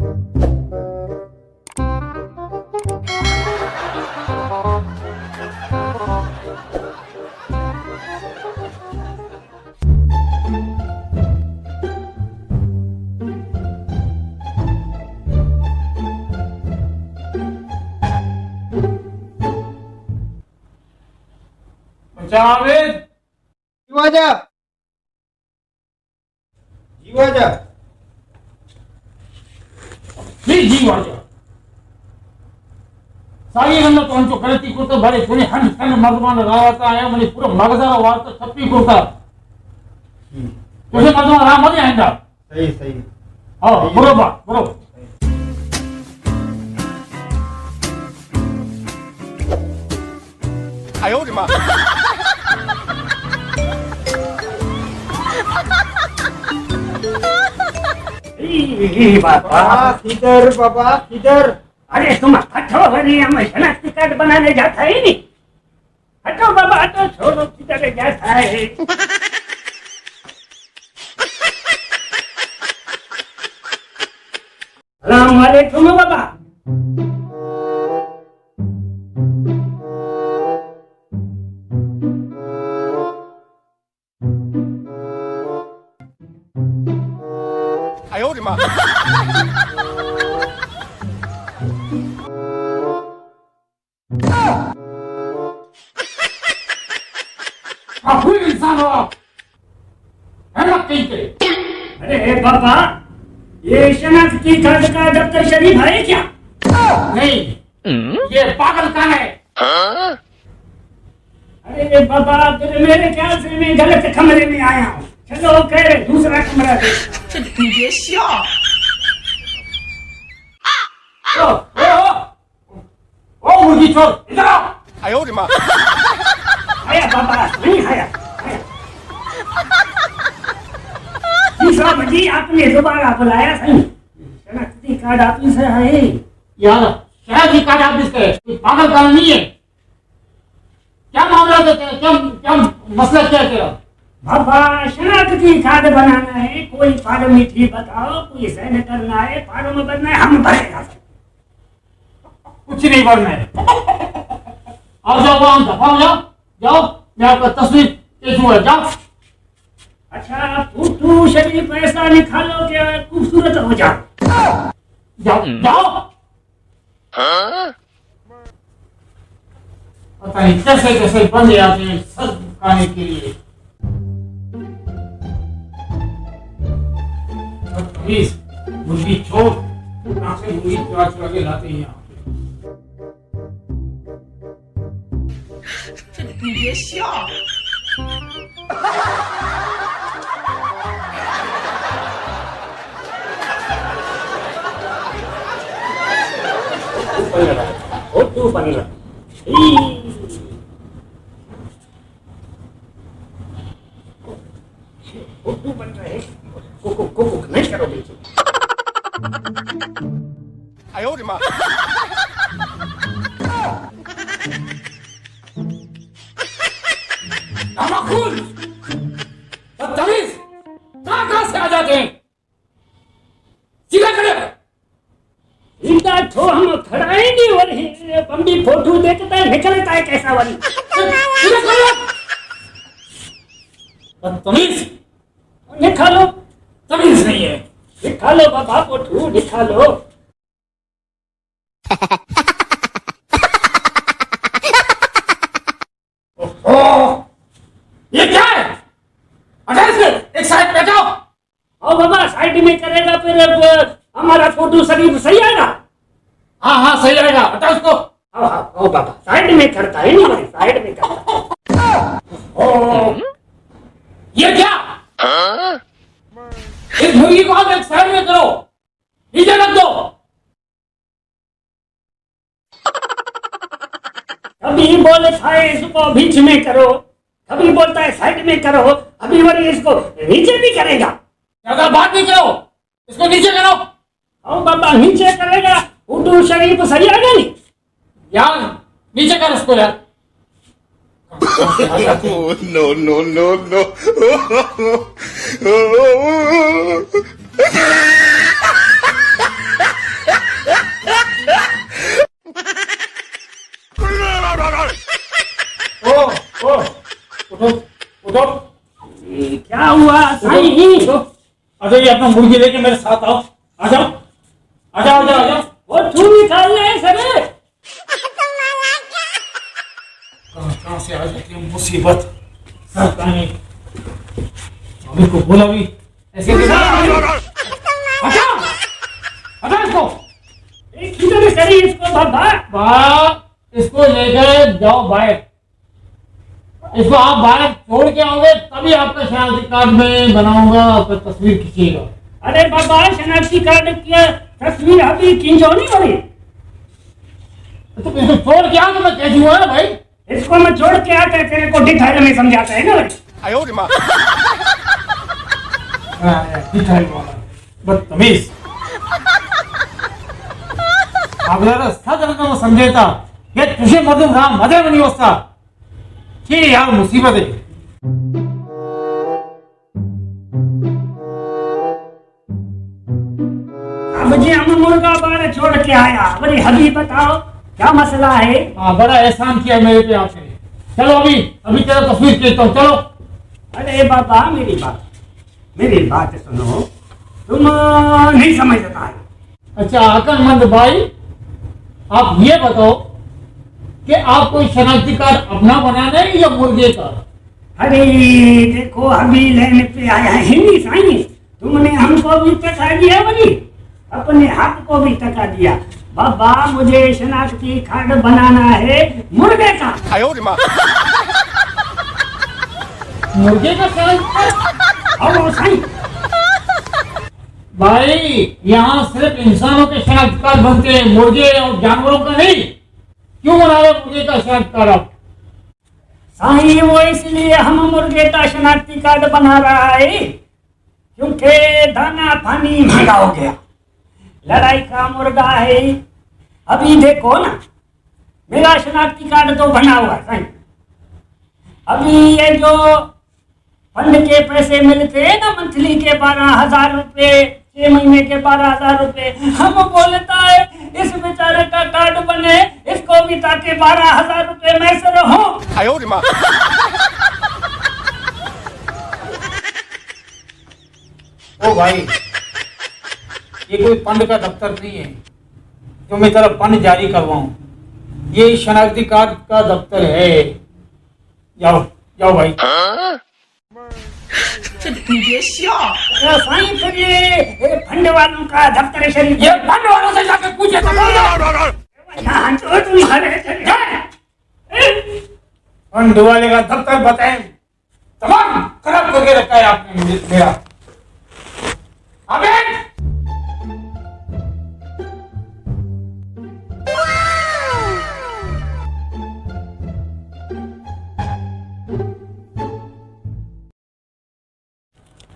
بچا عابد۔ جی واجہ۔ جی واجہ۔ جی، جی واجہ۔ ساری رنگ تو انچو غلطی کو تو بڑے پورے ہن ہن مردمان راوتا آیا، منی پورا مغزا وارتا چھپی کو تا۔ جی۔ تجھے مردمان راہ مدے آئندہ۔ صحیح، صحیح۔ ہاں، صحیح۔ برو با، برو۔ اے، اے، اے، بابا۔ بابا، کدھر بابا، کدھر؟ ارے تم ہٹو، ارے ہم شناختی کارڈ بنانے جاتا ہے نہیں۔ ہٹو بابا، ہٹو، چھوڑو، کدھر جاتا ہے؟ السلام علیکم بابا۔ آ کوئی انسان ہو آپ؟ ہمت کہیں کرے۔ ارے بابا، یہ شناختی کارڈ کا دفتر شریف ہے کیا؟ نہیں، یہ پاگل خانہ ہے۔ ارے بابا، پھر میرے خیال سے میں غلط کمرے میں آیا ہوں۔ چلو، خیر ہے، دوسرا کمرہ دیکھتا ہوں۔ او، او، او۔ او مرغی چور، ادھر آؤ۔ آیا بابا، نہیں آیا، آیا۔ جی صاحب جی، آپ نے دوبارہ بلایا صحیح۔ شناختی کارڈ آفس سے ہے۔ یار، شناختی کارڈ آفس سے ہے، کوئی پاگل خانہ نہیں ہے۔ کیا معاملہ دیتے ہیں؟ کیا، کیا مسئلہ کیا ہے تیرا؟ بابا، شناختی کارڈ بنانا ہے، کوئی فارمیلٹی بتاؤ، کوئی سائن کرنا ہے، فارم بھرنا ہے، ہم بھرے گا۔ کچھ نہیں بھرنا ہے۔ آ جاؤ، وہاں دفعہ ہو جاؤ، جاؤ، میں آپ کا تصویر کھینچوں گا، جاؤ۔ اچھا، فوٹو شریف ایسا نکالو کہ خوبصورت ہو جاؤ۔ جاؤ، جاؤ۔ پتہ نہیں کیسے کیسے بندے آتے ہیں سر جھکانے کے لیے۔ بدتمیز، مرغی چور، کہاں سے مرغی چورا چورا کے لاتے ہیں یہاں پہ؟ اردو بن رہے۔ کو، کو، کو، کو نہیں کرو بالکل۔ آیو ری ماں۔ نامعقول! بدتمیز! کہاں کہاں سے آ جاتے ہیں؟ سیدھا کھڑے ہو۔ سیدھا تو ہم کھڑا ہی نہیں ہو رہے۔ ہم بھی فوٹو دیکھتا ہے، نکلتا ہے کیسا والی۔ سیدھا کھڑے ہو۔ بدتمیز۔ نکالو۔ تمیز نہیں ہے۔ نکالو بابا، فوٹو نکالو۔ اوہو، یہ کیا ہے؟ ہٹا اس کو، ایک سائیڈ پہ ہٹاؤ۔ او بابا، سائیڈ میں کرے گا پھر، اب ہمارا فوٹو شریف صحیح آئے گا؟ ہاں، ہاں، صحیح آئے گا، ہٹا اس کو۔ ہاں، ہاں، او بابا، سائیڈ میں کرتا ہے نا بھائی، سائیڈ میں کرتا ہے۔ او، یہ کیا؟ اس مرغی کو آپ ایک سائیڈ میں کرو، نیچے رکھ دو۔ کبھی بولتا ہے اس کو بیچ میں کرو، کبھی بولتا ہے سائیڈ میں کرو، ابھی ورنہ اس کو نیچے بھی کرے گا۔ زیادہ بات نہیں کرو، اس کو نیچے کرو۔ او بابا، نیچے کرے گا، فوٹو شریف صحیح آ گئی۔ یار، نیچے کر اس کو یار۔ Oh, no, no, no, no. ہوا، سائیں۔ اچھا، یہ اپنا مرغی لے کے میرے ساتھ آؤ۔ آ جاؤ۔ آ جاؤ، آ جاؤ، آ جاؤ۔ وہ چوری کھا لے سبے۔ کہاں، کہاں سے آ جاتی ہے مصیبت؟ سر کہاں ہے؟ ابھی کو بولا بھی۔ ایسے ہٹا! ہٹا اس کو! ایک کتنے سری اس کو بابا۔ با، اس کو لے کے جاؤ باہر۔ اس کو آپ باہر چھوڑ کے آؤ گے، تبھی آپ کا شناختی کارڈ میں بناؤں گا، آپ کا تصویر کھینچے گا۔ ارے بابا، شناختی کارڈ کیا تصویر ابھی کھینچو نہیں ہو رہی؟ تو اس کو چھوڑ کے آؤ تو میں کہہ دوں گا نا بھائی۔ اس کو میں چھوڑ کے آتا ہے، تیرے کو ڈیٹیل میں سمجھاتا ہے نا بھائی۔ ہاں، ڈیٹیل والا۔ بدتمیز۔ اگلا سد رقم سمجھے تا، یہ تجھے مردم رام مدے منی وستا۔ چی یار مصیبت ہے۔ اب جی ہم مرغا بار چھوڑ کے آیا، بڑی حبیب بتاؤ کیا مسئلہ ہے؟ ہاں، بڑا احسان کیا میرے پہ آپ نے۔ چلو ابھی، ابھی تیرا تصویر کھینچتا ہوں، چلو۔ ارے بابا، میری بات، میری بات سنو، تم نہیں سمجھتا ہے۔ اچھا، عقل مند بھائی، آپ یہ بتاؤ کہ آپ کو شناختی کارڈ اپنا بنانا ہے یا مرغے کا؟ ارے دیکھو، ابھی لین پہ آیا ہے، نہیں سائیں، تم نے ہم کو بھی ٹکا دیا بھائی، اپنے حق کو بھی ٹکا دیا۔ بابا، مجھے شناختی کارڈ بنانا ہے مرغے کا۔ مرغے کا شناختی کارڈ؟ ہاں سائیں۔ بھائی، یہاں صرف انسانوں کے شناختی کارڈ بنتے ہیں، مرغے اور جانوروں کا نہیں۔ کیوں بنا رہے مرغے کا شناختی کارڈ آپ؟ سائیں، وہ اس لیے ہم مرغے کا شناختی کارڈ بنا رہا ہے، کیونکہ دانا پانی مہنگا ہو گیا، لڑائی کا مرغا ہے۔ ابھی دیکھو نا، میرا شناختی کارڈ تو بنا ہوا ہے سائیں۔ ابھی یہ جو فنڈ کے پیسے ملتے ہیں نا، منتھلی کے بارہ ہزار روپے، چھ مہینے کے بارہ ہزار روپے، ہم بولتا ہے اس بیچارے کا کارڈ بنے، اس کو بھی تاکہ بارہ ہزار روپے میسر ہوں۔ او بھائی، یہ کوئی فنڈ کا دفتر نہیں ہے جو میں تیرا فنڈ جاری کرواؤں، یہ شناختی کارڈ کا دفتر ہے۔ جاؤ، جاؤ بھائی۔ اے سائیں، پھر یہ، یہ فنڈ والوں کا دفتر شریف۔ یہ فنڈ والوں سے جا کے پوچھے تو۔ یہاں جو تمہارے، فنڈ والے کا دفتر بتائیں، تمام خراب کر کے رکھا ہے آپ نے میرا۔ ابے!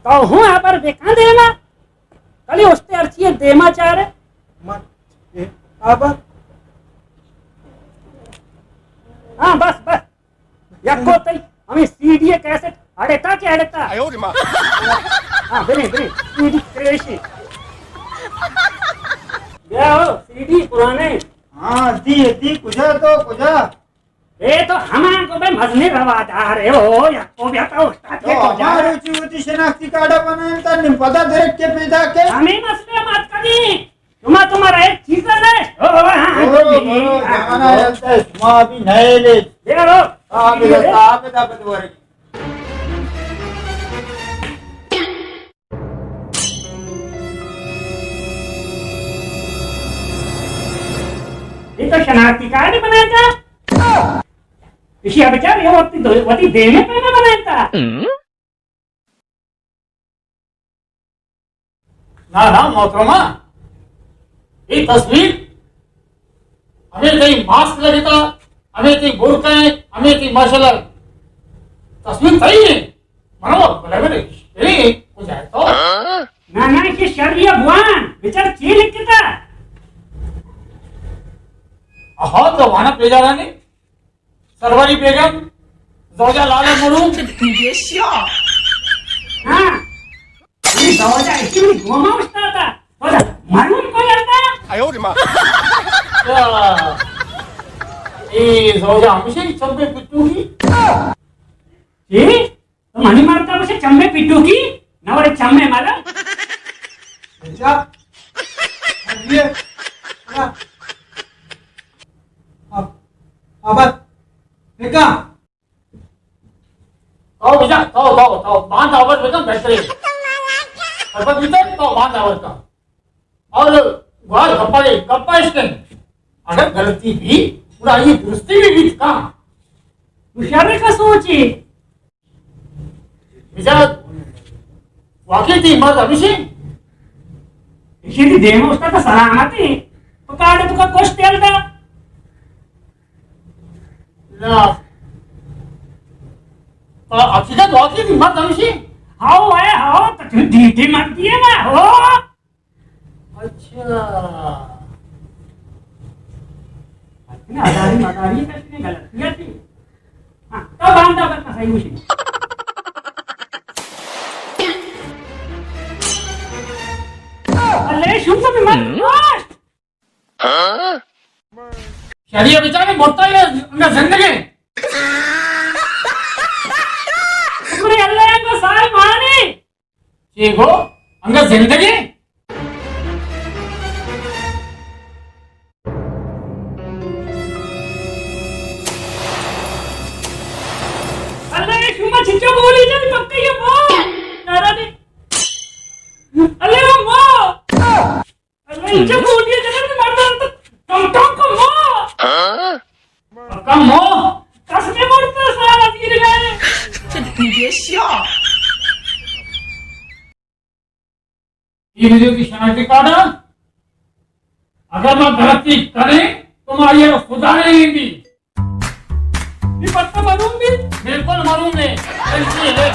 تو ہوں آبر بکاں دیما، کلی استے ارچی دیما چارے۔ آبر۔ ہاں، بس، بس۔ یکو تئی ہمیں سی ڈی کیسٹ اڑتا کہ اڑتا؟ ہاں، بنے، بنے، سی ڈی کریشی۔ بیا ہو، سی ڈی پرانے۔ ہاں، دی، دی، کجا تو، کجا؟ اے تو ہمان کو بے مزنی روادار ہے، او، یکو بیا تو استاد کے تو کجا؟ ہمارو چی ہوتی شناختی کارڈ بنائیں تا، نم پتا درک کے پیدا کے۔ ہمیں مسئلے مت کری۔ شما، تمہارا ایک چیز ہے۔ او، ہاں، ہاں، او، جی، او، ہاں۔ زمانہ چلتا ہے، شما ابھی نئے لے۔ دیکھو۔ ہاں، میرا صاحب ہے، دعوت ورگی۔ یہ تو شناختی کارڈ بناتا۔ اسی اب چار یہ وقت دو، وقت دینے پہ نہ بناتا۔ نا، نا، محترمہ، یہ تصویر ہمیں تئی ماسک لگتا، ہمیں تئی برقع ہے، ہمیں تئی ماشاءاللہ تصویر تئی ہے۔ منو بلے بلے، اے کجا ہے تو؟ نا، نا، یہ شریعہ بوان، بچار چی لکھتا؟ اہو، تو وانا پیجارانی۔ سروری بیگم، زوجہ لالا مرحوم۔ ہاں۔ یہ زوجہ ایسی میں گوما استاد تھا۔ زوجہ مرحوم کو جانتا؟ اے زوجہ ہمیشہ ہی چمبے پٹو کی۔ جی؟ تو منی مرتا اسے چمبے پٹو کی؟ یہ۔ ہاں۔ ہاں، بس۔ دیکھا؟ تو بجا، تو، تو، تو، باند آور بجا بہترین۔ اور بس اتنے تو باند آور کا۔ اور گوار گپا دے، گپا اس کے۔ اگر غلطی بھی، پورا یہ درستی بھی، بھی کا؟ ہوشیاری کا سوچی۔ بچار، واقعی تئی مرد ہمیشی؟ ایشی تئی دیم استاد سلامتی۔ تو کاٹے تو کا کچھ تیل دا؟ لا۔ آ، حقیقت واقعی تئی مرد ہمیشی؟ ہاؤ ہے، ہاؤ، تو دیتی مرد ہے نا، ہو؟ اچھا۔ اتنا اداری مداری کا اتنی غلطی ہے تھی۔ ہاں، تب آندا بس صحیح مشین۔ اللہ، شو تو بیمار۔ شریعہ بیچارے مرتا ہے، انگا زندگی۔ شکر اللہ، انگا سائے مانی۔ چی گو؟ انگت زندگی؟ اللہ، شما چچو بولی جن پکا یہ مو۔ نارا دی۔ اللہ، وہ مو۔ اللہ، چچو بولی جن مردان تو ٹم ٹم کو مو۔ کم ہو، کس نے مرتا سارا تیر گئے۔ یہ ویڈیو کی شناختی کارڈ ہے۔ اگر میں غلطی کریں تو میں یہ خدا نہیں بھی۔ یہ پتہ معلوم بھی؟ بالکل معلوم نہیں۔ غلطی ہے۔